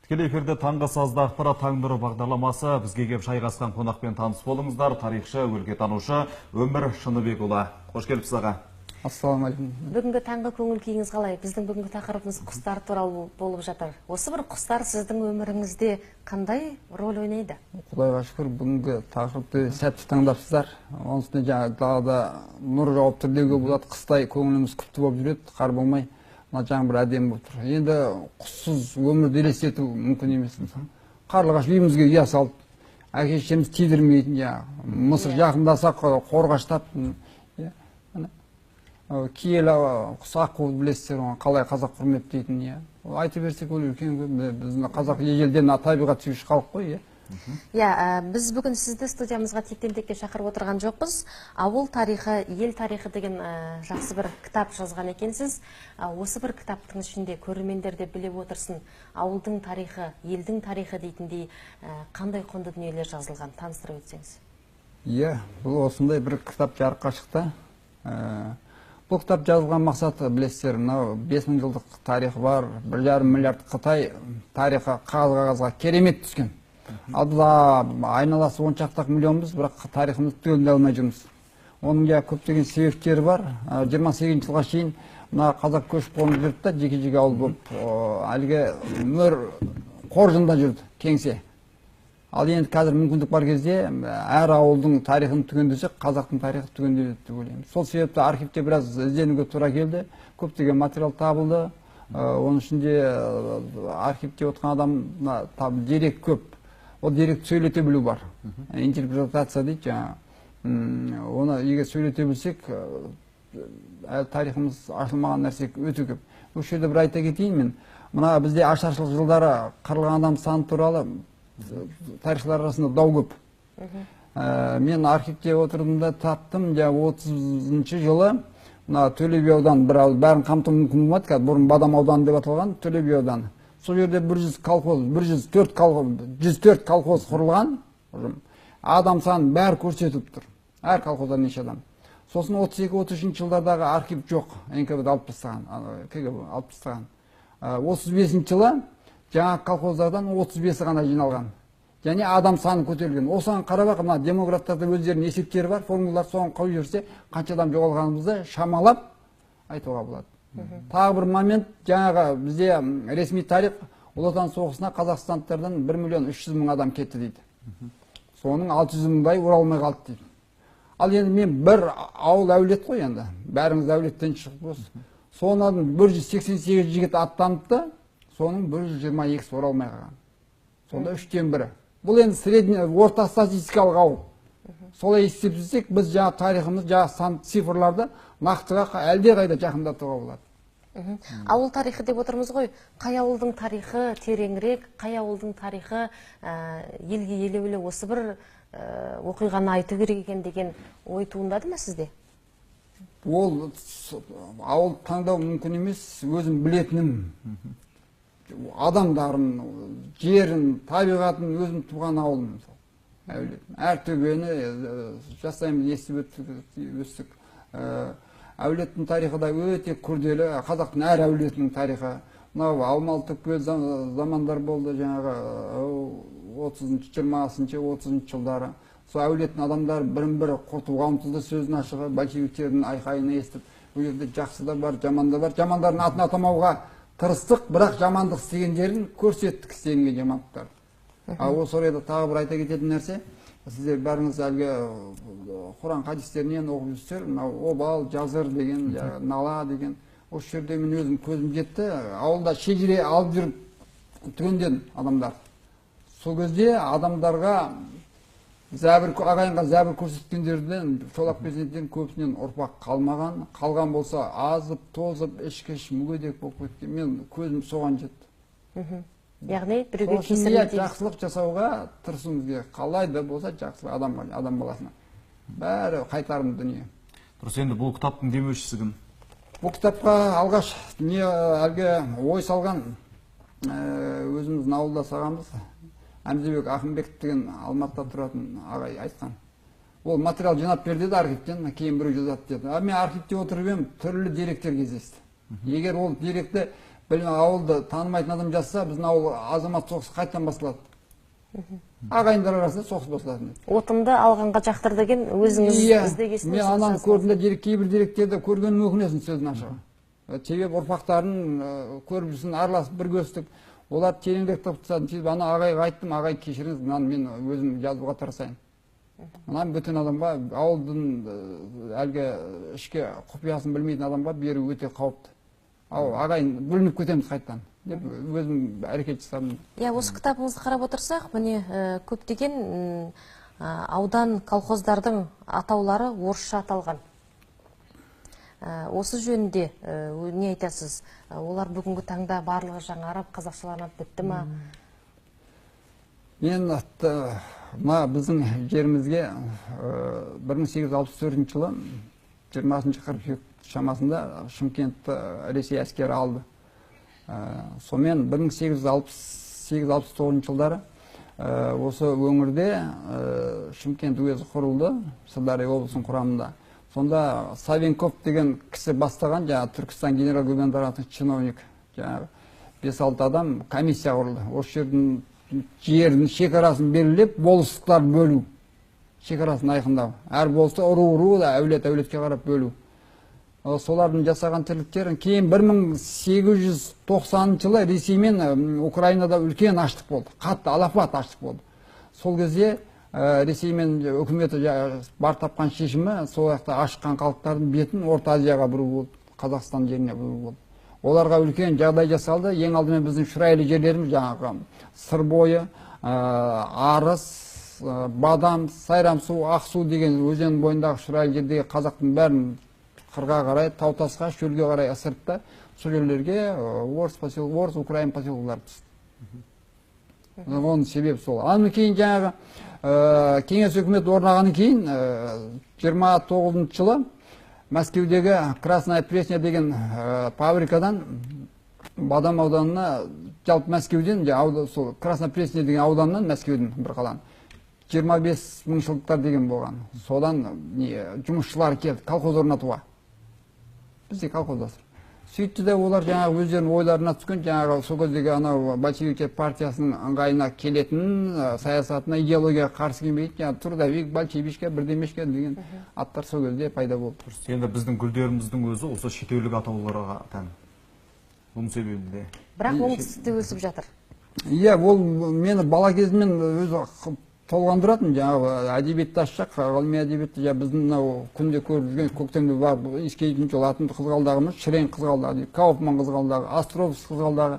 Тікелей эфирде таңғы сазда ақпарат таң нұры бағдарламасы. Бізге кеп жайғасқан қонақпен таныс болыңыздар. Тарихшы, өлкетанушы Өмір Шыныбекұлы. Қош келіпсіз, аға. Ассалаумағалейкум. Бүгінгі таңғы көңіл күйіңіз қалай? Біздің бүгінгі тақырыбымыз құстар туралы болып жатыр. Осы бір құстар сіздің өміріңізде қандай рөл ойнайды? Құдайға шүкір, бүгінгі тақырыпты сәтті таңдапсыздар. Оның үстіне жаңа далада нұр жауып тұр деуге болады. Қыстай көңіліміз күпті болып жүреді, қар болмай. Мына жаңбыр әдемі болып тұр. Енді құссыз өмірді елестету мүмкін емес. Қарлығаш үйімізге ұя салып, әке шешеміз тидірмейтін, жаңағы мысық жақындаса қорғаштап, киелі құс аққу білесіздер, оған қалай қазақ құрметтейтін, иә. Айта берсек ол үлкен көп. Біздің қазақ ежелден табиғат сүйгіш халық қой, иә. Иә, біз бүгін сізді студиямызға тектен-текке шақырып отырған жоқпыз. Ауыл тарихы, ел тарихы деген жақсы бір кітап жазған екенсіз. Осы бір кітаптың ішінде көрермендер де біліп отырсын, ауылдың тарихы, елдің тарихы дейтіндей қандай құнды дүниелер жазылған, таныстырып өтсеңіз. Иә, бұл осындай бір кітап жарыққа шықты. Бұл кітап жазылған мақсаты білесіздер, мынау 5000 жылдық тарихы бар, 1,5 миллиард Қытай тарихы қағаз-қағазға керемет түскен. Ал біз айналасы 10 шақты миллионбыз, бірақ тарихымызды түгелдей алмай жүрміз. Оның ja көптеген себептері бар. 28 жылға шейін мына қазақ көшіп қонып жүрді да, жеке-жеке ауыл болып, әлгі мөр қоржында жүрді, кеңсе. Ал енді қазір мүмкіндік бар кезде әр ауылдың тарихын түгендесек, қазақтың тарихы түгенделеді деп ойлаймын. Сол себепті архивте біраз ізденуге тура келді, көптеген материал табылды. Оның ішінде архивте отырған адам дерек көп. Ол деректі сөйлете білу бар. Интерпретация дейді жаңа. Оны егер сөйлете білсек, әлі тарихымыз ашылмаған нәрсе өте көп. Осы жерде бір айта кетейін мен. Мына бізде ашаршылық жылдары қырылған адам саны туралы тарихшылар арасында дау көп. Мен архивте отырдым да таптым, жаңа 30 жылы мына Төле би ауданы, бір бәрін қамту мүмкін болмады, қазір бұрын Бадам ауданы деп аталған Төле би ауданы. Сол жерде 100 колхоз, 104 колхоз, 104 колхоз құрылған. Адам саны бәрі көрсетіліп тұр. Әр колхозда неше адам. Сосын 32-33 жылдардағы архив жоқ, НКВД алып тастаған, КГБ алып тастаған. 35 жылы жаңа колхоздардан 35-і ғана жиналған. Және адам саны көтерілген. Осыған қарап-ақ мына демографтарда өздерінің есептері бар, формулалар, соған қойып жіберсе, қанша адам жоғалғанымызды шамалап айтуға болады. Тағы бір момент, жаңағы бізде ресми тарих Ұлы Отан соғысына қазақстандықтардан 1 миллион 300 мың адам кетті дейді. Соның 600 мыңдай оралмай қалды дейді. Ал енді мен бір ауыл әулет қой енді, бәріміз әулеттен шығып осы. Соның 188 жігіт аттаныпты, соның 122-сі оралмай қалған. Сонда 1/3. Бұл енді средний, орта статистикалық ауыл. Солай есептесек, біз жаңа тарихымыз, жаңа сан цифрларды нақтырақ әлдеқайда жақындатуға болады. Ауыл тарихы деп отырмыз ғой. Қай ауылдың тарихы тереңірек, қай ауылдың тарихы елге елеулі, осы бір оқиғаны айту керек екен деген ой туындады ма сізде? Ол ауыл таңдау мүмкін емес, өзім білетінім, адамдарын, жерін, табиғатын, өзім туған ауылым, мысалы, әулетім. Әр төбені жастайымыз естіп өстік. Әулеттің тарихы да өте күрделі, қазақтың әр әулетінің тарихы. Мынау алмалы төкпе замандар болды, жаңағы 30-шы, 20-шы, 30-шы жылдары. Сол әулеттің адамдары бірін-бірі құртуға ұмтылды, сөзін ашығы, большевиктердің айқайын естіп. Бұл жерде жақсы да бар, жаман да бар. Жамандардың атын атамауға тырыстық, бірақ жамандық істегендерін көрсеттік, істеген жамандықтар. Ал осы орайда тағы бір айта кететін нәрсе, сіздер бәріңіз әлгі Құран хадистерінен оқып жүрсіздер, мынау обал, жазыр деген, нала деген. Осы жерде мен өзім көзім жетті, ауылда шежіре алып жүріп түгенден адамдар. Сол кезде адамдарға зәбір, ағайынға зәбір көрсеткендерден, шолақ перзенттен көбісінен ұрпақ қалмаған, қалған болса азып, тозып, ішкіш, мүгедек болып кеткен. Мен көзім соған жетті. Яғни біреуге Сол үшін кесірін иә, тигізу. жақсылық жасауға тырысуымыз керек. Қалай да болса жақсылық адамға, адам баласына. Бәрі қайтарым дүние. Дұрыс, енді бұл кітаптың демеушісі кім? Бұл кітапқа алғаш не әлгі ой салған, өзіміздің ауылдас ағамыз Әмзебек Ақынбеков деген Алматыда тұратын ағай айтқан. Ол материал жинап бер деді архивтен, кейін біреу жазады деді. А мен архивте отырып едім, түрлі деректер кездесті. Егер ол деректі Ауылды танымайтын адам жазса, біздің ауыл азамат соғысы қайтадан басталады. Ағайындар арасында соғыс басталады. Отымды алғанға жақтыр деген өзіңіз іздегесін. Мен ананы көрдім де, кейбір деректерді көргенім өкінесің, сөздің ашығы. Себебі ұрпақтарын көріп жүрсін, араласып бірге өстік. Олар тереңірек тауып тастадым. Сөйтіп ана ағайға айттым, ағай кешіріңіз, мынаны мен өзім жазуға тырысайын. Мынаны бөтен адамға, ауылдың әлгі ішкі құпиясын білмейтін адамға беру өте қауіпті. Ау, ағайын бөлініп кетеміз қайтадан деп өзім әрекет жасадым. Иә, осы кітабыңызды қарап отырсақ, міне көптеген аудан колхоздардың атаулары орысша аталған. Осы жөнінде не айтасыз? Олар бүгінгі таңда барлығы жаңарып, қазақшаланып бітті ма? Мен мына біздің жерімізге 1864 жылы 20 қыркүйек шамасында Шымкентті Ресей әскері алды. Сонымен 1868-69 жылдары осы өңірде Шымкент уезі құрылды, Сырдария облысының құрамында. Сонда Савенков деген кісі бастаған, жаңағы Түркістан генерал-губернаторы чиновник, жаңағы 5-6 адам комиссия құрылды. Осы жердің жердің шекарасын белгілеп, болыстықтар бөлу, шекарасын айқындау. Әр болысты ұру-ұру, әулет-әулетке қарап бөлу. Солардың жасаған тірліктерін кейін 1890 жылы Ресей мен Украинада үлкен аштық болды. Қатты алапат аштық болды. Сол кезде Ресей мен үкіметі бар тапқан шешімі сол жақта ашыққан халықтардың бетін Орта Азияға бұру болды, Қазақстан жеріне бұру болды. Оларға үлкен жағдай жасалды. Ең алдымен біздің шұрайлы жерлеріміз жаңағы Сыр бойы, Арыс, Бадам, Сайрамсу, Ақсу деген өзен бойындағы шұрайлы жердегі қазақтың бәрін қырға қарай, тау-тасқа, шөлге қарай ысырып та, сол жерлерге орыс поселок, орыс, украин поселокалары түсті. Оның себебі сол. Андан кейін жаңағы кеңес үкіметі орнағаннан кейін 29 жылы Мәскеудегі Красная Пресня деген фабрикадан Бадам ауданына, жалпы Мәскеуден, сол Красная Пресня деген ауданнан, Мәскеудің бір қаланы, 25 мың жылдықтар деген болған. Содан жұмысшылар келді колхоз орнатуға. Бізде колхоздастыр. Сөйтті де олар жаңағы өздерінің ойларына түскен, жаңағы сол кездегі анау большевиктер партиясының ыңғайына келетін, саясатына, идеологияға қарсы келмейтін, жаңағы трудовик, большевичка, бірдемешка деген аттар сол кезде пайда болды. Енді біздің гүлдеріміздің өзі осы шетелдік атауларға тән. Бұның себебі не? Бірақ оңтүстікте өсіп жатыр. Иә, ол мені бала кезімнен өзі толғандыратын, жаңағы әдебиетті ашсақ, ғылыми әдебиетті, жаңағы біздің мынау күнде көріп жүрген көктемде бар иіскейтін жолатын қызғалдағымыз Шірен қызғалдағы дейді, Кауфман қызғалдағы, Островский қызғалдағы.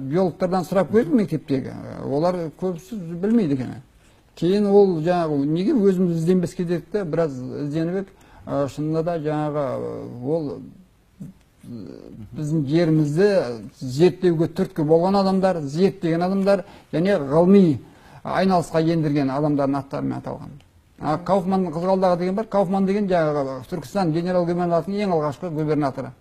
Биологтардан сұрап көрдім мектептегі, олар көбісі білмейді екен. Кейін ол жаңағы неге өзіміз ізденбеске дедік те, біраз ізденіп едік. Шынында да жаңағы ол біздің жерімізді зерттеуге түрткі болған адамдар, зерттеген адамдар және ғылыми айналысқа ендірген адамдардың аттарымен аталған. Кауфман қызғалдағы деген бар. Кауфман деген жаңағы Түркістан генерал-губернаторының ең алғашқы губернаторы.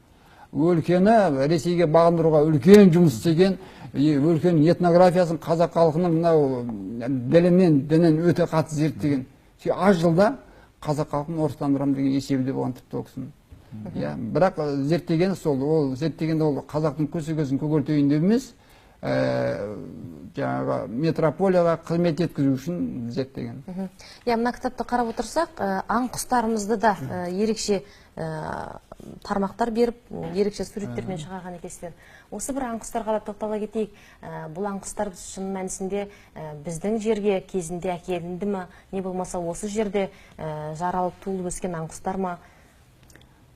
Өлкені Ресейге бағындыруға үлкен жұмыс істеген, өлкенің этнографиясын қазақ халқының мынау ділінен, дінін өте қатты зерттеген. Аз жылда қазақ халқын орыстандырамын деген есебі де болған тіпті ол кісінің. Иә, бірақ зерттегені сол, ол зерттегенде ол қазақтың көсегесін көгертейін деп емес, жаңағы метрополияға қызмет еткізу үшін зерттеген. Иә, мына кітапты қарап отырсақ, аң құстарымызды да ерекше тармақтар беріп, ерекше суреттермен шығарған екенсіздер. Осы бір аң құстарға да тоқтала кетейік. Бұл аң құстар шын мәнісінде біздің жерге кезінде әкелінді ма, не болмаса осы жерде жаралып туылып өскен аң құстар ма?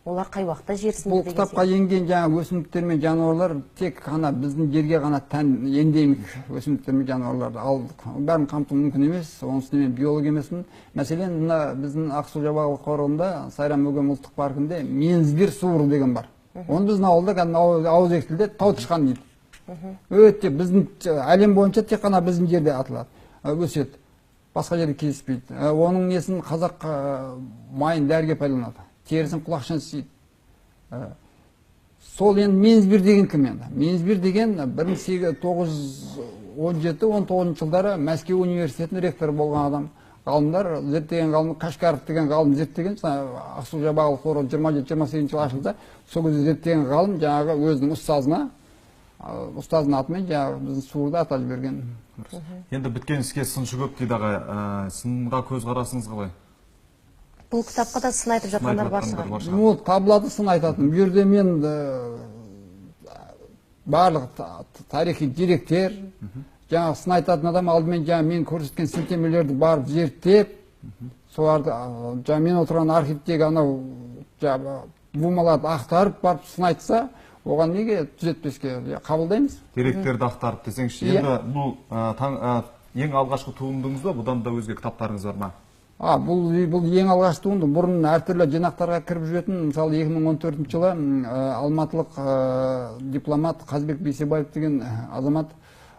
Олар қай уақытта жерсінді Бұл деген кітапқа сияқты. енген жаңа өсімдіктер мен жануарлар тек қана біздің жерге ғана тән эндемик өсімдіктер мен жануарларды алдық. Бәрін қамту мүмкін емес, оның үстіне мен биолог емеспін. Мәселен, мына біздің Ақсу Жабағылы қорығында, Сайрам Өгем ұлттық паркінде мензбир суыры деген бар. Оны біздің ауылда кәдімгі ауызекі тілде тау тышқан дейді. Өте біздің әлем бойынша тек қана біздің жерде атылады, өседі. Басқа жерде кездеспейді. Оның несін қазақ майын дәріге пайдаланады. Терісін құлақшын істейді. Сол енді мензбир деген кім енді? Мензбир деген бір мың сегіз тоғыз жүз он жеті, он тоғызыншы жылдары Мәскеу университетінің ректоры болған адам, Ғалымдар зерттеген, ғалым Кашкаров деген ғалым зерттеген, Ақсу Жабағылы қорығы 27-28 жылы ашылды. Сол кезде зерттеген ғалым жаңағы өзінің ұстазының атымен жаңағы біздің суырды атап жіберген. Енді біткен іске сыншы көп дейді ағай. Сынға көз қарасыңыз қалай? Бұл кітапқа да сын айтып жатқандар бар шығар. Ол табылады сын айтатын. Бұл жерде мен барлық тарихи деректер, жаңағы сын айтатын адам алдымен жаңа мен көрсеткен сілтемелерді барып зерттеп, соларды жаңа мен отырған архивтегі анау бумаларды ақтарып барып сын айтса, оған неге түзетпеске, қабылдаймыз. Деректерді ақтарып десеңізші, енді бұл ең алғашқы туындыңыз ба, бұдан да өзге кітаптарыңыз бар ма? Бұл ең алғашқы туынды. Бұрын әртүрлі жинақтарға кіріп жүретін, мысалы 2014 жылы алматылық дипломат Қазбек Бейсебаев деген азамат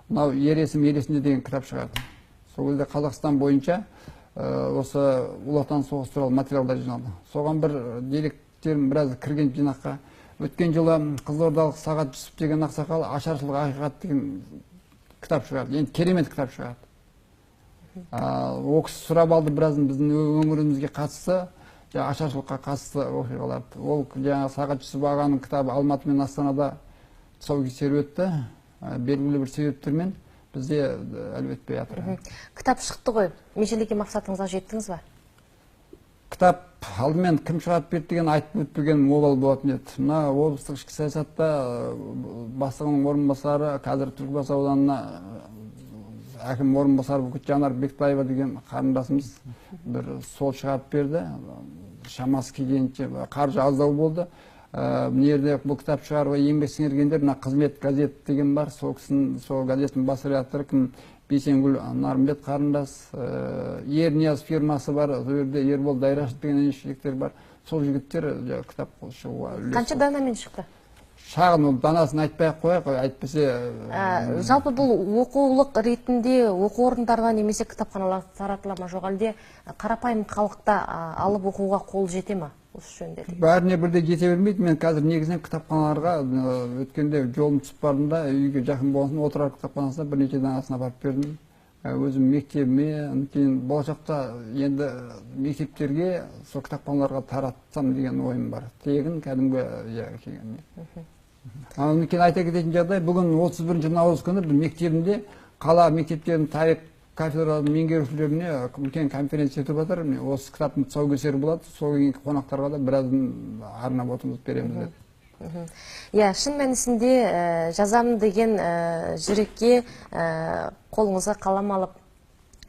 мынау Ер есім ел есінде деген кітап шығарды. Сол кезде Қазақстан бойынша осы Ұлы Отан соғысы туралы материалдар жиналды. Соған бір деректерім біраз кірген жинаққа. Өткен жылы Қызылордалық Сағат Жүсіп деген ақсақал Ашаршылық ақиқат деген кітап шығарды. Енді керемет кітап шығарды. Ол кісі сұрап алды біразын біздің өңірімізге қатысты, ашаршылыққа қатысты оқиғаларды. Ол жаңағы Сағат Жүсіп ағаның кітабы Алматы мен Астанада тұсаукесер өтті. Белгілі бір себептермен бізде әлі өтпей жатыр. Кітап шықты ғой. Межелеген мақсатыңызға жеттіңіз ба? Кітап алдымен кім шығарып берді деген айтып өтпеген обал болатын еді. Мына облыстық ішкі саясатта бастығының орынбасары, қазір Түлкібас ауданына әкім орынбасары Жанар Бектаева деген қарындасымыз бір сол шығарып берді. Шамасы келгенше қаржы аздау болды. Мына жерде бұл кітап шығаруға еңбек сіңіргендер мына Қызмет газеті деген бар, сол кісінің, сол газеттің бас редакторы кім, Бейсенгүл Нарымбет қарындас, Ернияз фирмасы бар, сол жерде Ербол Дайрашев деген жігіттер бар. Сол жігіттер кітап шығуға үлес. Қанша данамен шықты? Шағын, ол данасын айтпай ақ қояйық, әйтпесе. Жалпы бұл оқулық ретінде оқу орындарына немесе кітапханаларға таратыла ма, жоқ әлде қарапайым халықта алып оқуға қол жете ма? Осы жөнінде де. Бәріне бірдей жете бермейді. Мен қазір негізінен кітапханаларға өткенде жолым түсіп бардым да, үйге жақын болған соң Отырар кітапханасына бірнеше данасын апарып бердім. Өзім мектебіме, кейін болашақта енді мектептерге сол кітапханаларға таратсам деген ойым бар. Тегін кәдімгі келген. Одан кейін айта кететін жағдай, бүгін 31 наурыз күні бір мектебімде қала мектептерінің тарих кафедраларының меңгерушілеріне үлкен конференция өтіп жатыр. Міне осы кітаптың тұсаукесері болады. Сол келген қонақтарға да біразын арнап отырмыз, береміз деді. Иә, шын мәнісінде жазамын деген жүрекке қолыңызға қалам алып,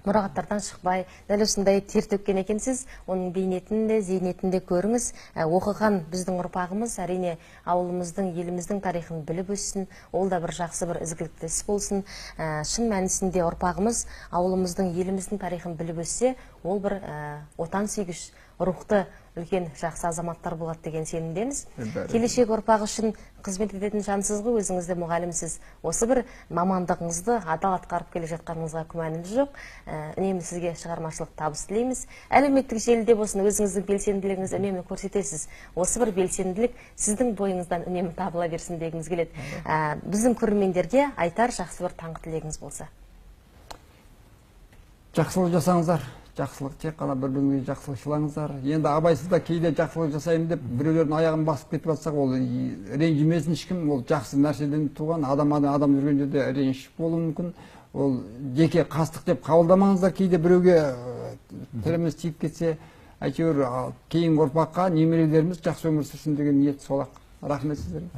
мұрағаттардан шықпай, дәл осындай тер төккен екенсіз, оның бейнетін де, зейнетін де көріңіз. Оқыған біздің ұрпағымыз, әрине ауылымыздың, еліміздің тарихын біліп өссін, ол да бір жақсы бір ізгілікті іс болсын. Шын мәнісінде ұрпағымыз ауылымыздың, еліміздің тарихын біліп өссе, ол бір отансүйгіш, рухты үлкен жақсы азаматтар болады деген сенімдеміз. Келешек ұрпақ үшін қызмет ететін жансыз ғой, өзіңіз де мұғалімсіз. Осы бір мамандығыңызды адал атқарып келе жатқаныңызға күмәніміз жоқ. Үнемі сізге шығармашылық табыс тілейміз. Әлеуметтік желіде болсын өзіңіздің белсенділігіңізді үнемі көрсетесіз. Осы бір белсенділік сіздің бойыңыздан үнемі табыла берсін дегіміз келеді. Біздің көрермендерге айтар жақсы бір таңғы тілегіңіз болса. Жақсылық жасаңыздар. Жақсылық, тек қана бір-біріңізге жақсылық сыйлаңыздар. Енді абайсызда кейде жақсылық жасаймын деп біреулердің аяғын басып кетіп жатсақ, ол ренжімесін ешкім. Ол жақсы нәрседен туған адам, адам жүрген жерде реніш болуы мүмкін. Ол жеке қастық деп қабылдамаңыздар. Кейде біреуге тіліміз тиіп кетсе, әйтеуір кейінгі ұрпаққа немерелеріміз жақсы өмір сүрсін деген ниет сол-ақ. Рахмет сіздерге.